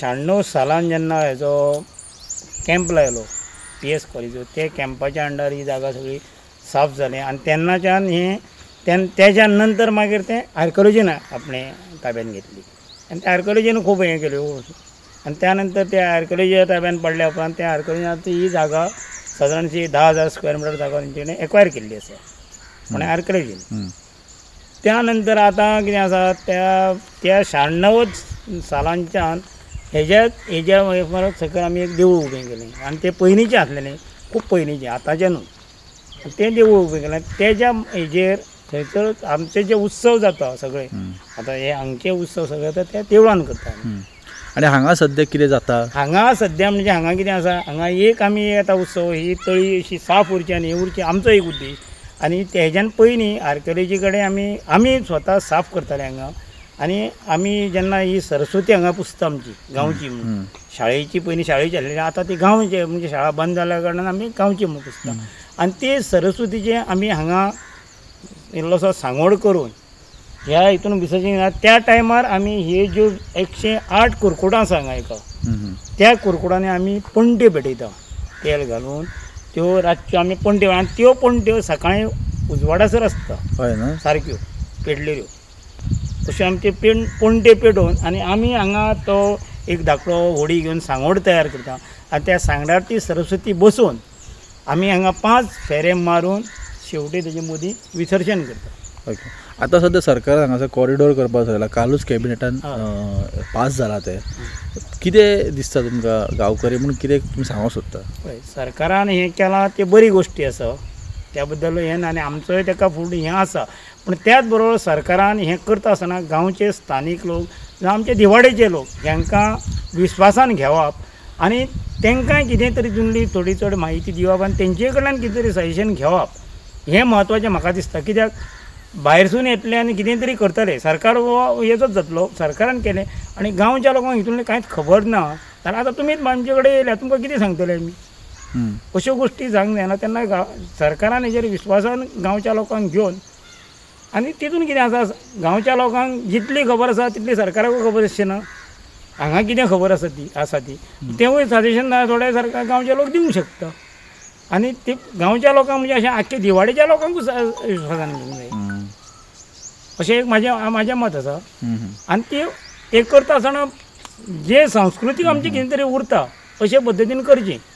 96 सालान जेन्ना हेजो कॅम्प लायलो PS कॉलेजीचो, ते कॅम्पाच्या अंडर ही जागा सगळी साफ जाली आनी तेन्नाच्यान हें तेज्या नंतर मागीर तें आर्किओलॉजीन आपणें ताब्यान घेतली आनी त्या आर्किओलॉजीन खूब हें केल्यो आनी त्या नंतर त्या आर्किओलॉजीच्या ताब्यान पडल्या उपरांत त्या आर्किओलॉजीन आतां ही जागा सादारणशी 10,000 स्क्वेअर मिटर जागा तेंच्यानी एक्वायर केल्ली आसा म्हळ्यार आर्किओलॉजीन. त्या नंतर आतां कितें आसा त्या त्या 96 सालांच्यान हेज्या हेज्या सकयल आमी एक देवूळ उबें केलें आनी तें पयलींचें आसलेलें, खूब पयलींचें, आतांचें न्हू. तें देवूळ उबें केलें तेज्या हेजेर थंयसर आमचे जे उत्सव जाता सगळे आतां हे हांगचे उत्सव सगळे जाता त्या देवळान करता. आनी हांगा सद्या कितें जाता? हांगा सद्या म्हणजे हांगा कितें आसा, हांगा एक आमी आतां उत्सव ही तळी अशी साफ उरची आनी हें उरची आमचो एक उद्देश. आनी तेज्यान पयलीं आर्किओलॉजी कडेन आमी आमी स्वता साफ करताले हांगा. आनी आमी जेन्ना ही सरस्वती हांगा पुजता आमची गांवची म्हणून, शाळेची पयलीं शाळेची आसलेली, आतां ती गांवची म्हणजे शाळा बंद जाल्या कारणान आमी गांवची म्हणून पुजता. आनी ते सरस्वतीचे आमी हांगा इल्लोसो सांगोड करून ह्या हितून विसर्जन त्या टायमार आमी हे ज्यो 108 कुरकुटां आसा हांगा एका, त्या कुरकुटांनी आमी पणट्यो पेटयता तेल घालून, त्यो रातच्यो आमी पणट्यो, आनी त्यो पणट्यो सकाळीं उजवाडासर आसता हय न्हू सारक्यो पेटलेल्यो, अश्यो आमचे पणट्यो पेटोवन आनी आमी हांगा तो एक धाकटो होडी घेवन सांगोड तयार करता आनी त्या सांगडार ती सरस्वती बसोवन आमी हांगा 5 फेरे मारून शेवटी तेजे मदीं विसर्जन करता. ओके, आतां सद्या सरकार हांगासर कॉरिडोर करपाक सोदला, कालूच कॅबिनेटान पास जाला तें, कितें दिसता तुमकां गांवकरी म्हूण, कितें तुमी सांगूंक सोदता? पळय सरकारान हें केलां तें बरी गोश्टी आसा, त्या बद्दल हें ना आनी आमचोय ताका फुडें हें आसा, पूण त्याच बरोबर सरकारान हें करता आसतना गांवचे स्थानीक लोक जावं आमचे दिवाडेचे लोक हांकां विस्वासान घेवप आनी तांकां कितें तरी जुनली थोडी चड म्हायती दिवप आनी तेंचे कडल्यान कितें तरी सजेशन घेवप हें म्हत्वाचें म्हाका दिसता. कित्याक भायरसून येतले आनी कितें तरी करतले, सरकार हो हेजोच जातलो, सरकारान केलें आनी गांवच्या लोकांक हितून कांयच खबर ना जाल्यार आतां तुमीच आमचे कडेन येयल्या तुमकां कितें सांगतले आमी? अश्यो गोश्टी जावंक जायना. तेन्ना सरकारान हेजेर विस्वासान गांवच्या लोकांक घेवन आनी तितून कितें आसा, गांवच्या लोकांक जितली खबर आसा तितली सरकाराकूय खबर आसची ना, हांगा कितें खबर आसा ती आसा ती तेवूय सजेशन थोडे सरकार गांवचे लोक दिवंक शकता आनी ते गांवच्या लोकांक म्हणजे अशें आख्खे दिवाडेच्या लोकांकूच विस्वासान घेवंक जाय अशें एक म्हाजें म्हाजें मत आसा. आनी ते एक करता आसतना जे सांस्कृतीक आमचें कितें तरी उरता अशे पद्दतीन करचें.